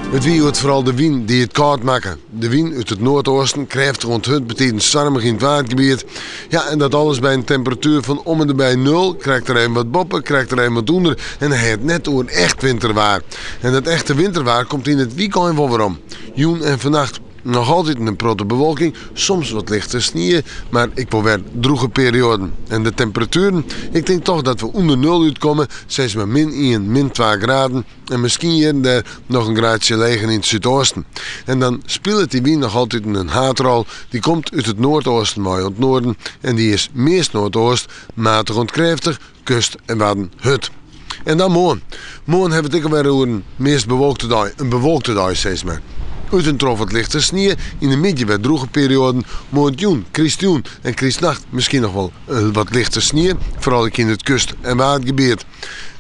It wie hjoed foaral de wyn dy't it kâld makke. De wyn út it noardeasten, krêftich oant hurd betiden stoarmich yn it Waadgebiet. Ja, en dat alles by in temperatuer fan om en de by nul, krekt der even wat boppe, krekt der even wat ûnder en dan ha je it net oer echt winterwaar. En dat echte winterwaar komt yn it wykein wol werom. Jûn en fannacht noch altyd in protte bewolking, soms wat lichte snie, mar ek wol wer drûge perioaden. En de temperatueren, ik tink toch dat we ûnder nul útkomme, sis mar min ien, min twa graden en miskien hjir en dêr noch in graadsje leger yn it súdeasten. En dan spilet dy wyn noch altyd in haadrol. Dy komt út it noardeasten wei oant noarden en dy is meast noardoost, matich oant krêftich, kust en Wadden hurd. En dan moarn. Moarn hawwe we it ek alwer oer in meast bewolkte dei. In bewolkte dei, sis mar. Út en troch wat lichte snie, yn de middei wer drûge perioaden. Moarntejûn, krystjûn en krystnacht miskien noch wol wat lichte snie, foaral ek yn it kust en Waadgebiet.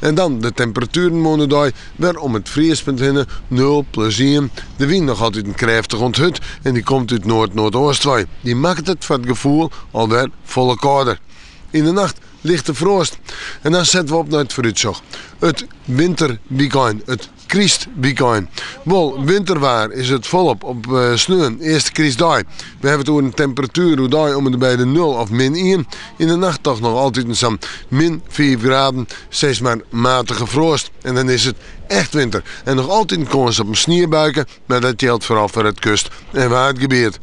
En dan de temperatueren moarn oerdei wer om it friespunt hinne, nul, plus ien. De wyn noch altyd krêftich oant hurd en dy komt út noard-noardoost wei. Dy makket it foar it gefoel alwer folle kâlder. Yn de nacht lichte froast. En dan sette we op nei it foarútsjoch. It winterwykein, it krystwykein. Wol, winterwaar is it folop op sneon, earste krystdei. We hawwe it oer in temperatuer oerdei om en by de nul of min ien. Yn de nacht toch noch altyd sa'n min 5 graden, sis mar matige froast. En dan is it echt winter. En noch altyd in kâns op in sniebuike, mar dat jildt foaral foar it kust- en Waadgebiet.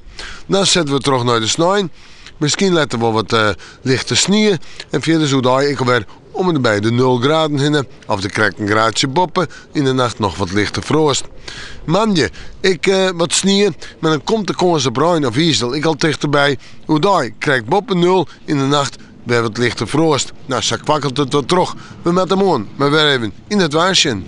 Dan sette we troch nei de snein. Miskien letter wol wat lichte snie. En fierders oerdei ek alwer om en by de 0 graden hinne. Of der krekt in graadsje boppe. Yn de nacht noch wat lichte froast. Moandei ek wat snie, mar dan komt de kâns op rein of izel ek al tichterby. Oerdei krekt boppe nul, yn de nacht wer wat lichte froast. No, sa kwakkelet it wat troch. We moatte moarn mar wer even yn it waar sjen.